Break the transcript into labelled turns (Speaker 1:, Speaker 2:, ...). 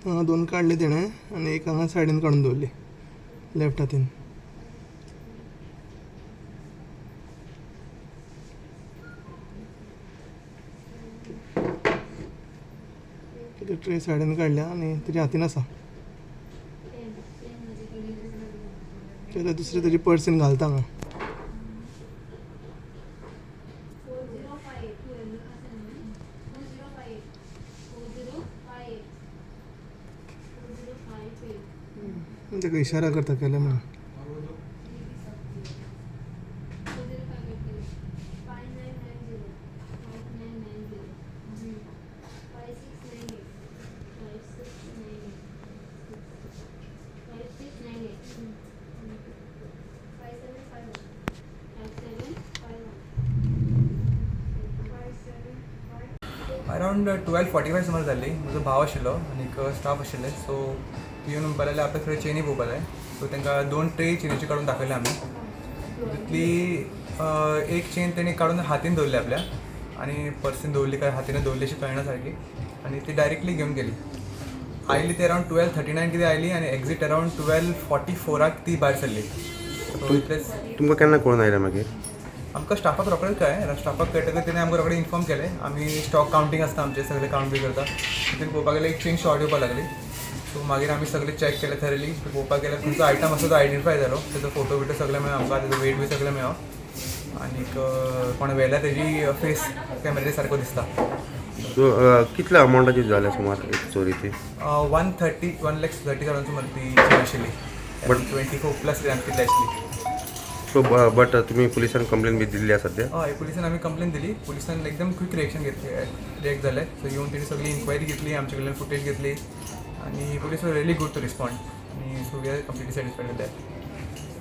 Speaker 1: हांगा दोन काडले तेणें आनी एक हांगा सायडीन काडून दवरली लेफ्ट हातीन. ट्रे सायडीन काडल्या आनी तेच्या हातीन आसा. ते दुसरे तेजी पर्सीन घालता हांगा. ताका इशारा करता केले म्हणून.
Speaker 2: अरावंड 12:45 सुमार जाल्ली. म्हजो भाव आशिल्लो आनीक स्टाफ आशिल्ले. सो येवन म्हणपाक लागले आपल्याक थोडे चेनी पळोवपाक जाय. सो तांकां 2 ट्रे चेनीच्यो काडून दाखयले आमी. तितली एक चेन तेणी काडून हातीन दवरली आपल्या आनी पर्सीन दवरली काय हातीन दवरली अशी कळना सारकी, आनी ती डायरेक्टली घेवन गेली. आयली ती अरावंड 12:39 कितें आयली आनी एग्जीट अरावंड 12:44 ती भायर सरली. सो इतलेंच.
Speaker 3: तुमकां केन्ना कळून आयलें मागीर?
Speaker 2: आमकां स्टाफाक रोखडेंच कळ्ळें. स्टाफाक कळटकच तेणें आमकां रोखडें इन्फॉर्म केलें. आमी स्टॉक कावंटींग आसता आमचें, सगळें कावंट बी करता. तितून पळोवपाक गेल्यार एक चेन शॉर्ट येवपाक लागली. सो मागीर आमी सगळें चॅक केलें थरली. पळोवपाक गेल्यार खंयचो आयटम आसा तो आयडेंटिफाय जालो. तेजो फोटो बिटो सगळें मेळ्ळो आमकां, तेजो वेट बी सगळें मेळ्ळो आनीक कोण व्हेल्या तेजी फेस कॅमेरे सारको दिसता.
Speaker 3: सो कितल्या अमावंटाची जाल्या सुमार एक चोरी ती?
Speaker 2: 1,30,000 सुमार ती चेन आशिल्ली.
Speaker 3: बट
Speaker 2: 24+ ग्राम कितली आशिल्ली.
Speaker 3: सो बट तुमी पुलिसान कंप्लेन बी दिल्ली आसा सद्या?
Speaker 2: हय, पुलिसान आमी कंप्लेन दिली. पुलिसान एकदम क्विक रिएक्शन घेतली, रिएक्ट जाले. सो येवन तेणी सगळी इन्क्वायरी घेतली, आमचे कडल्यान फुटेज घेतली आनी police were really good to respond आनी so we are completely satisfied with that.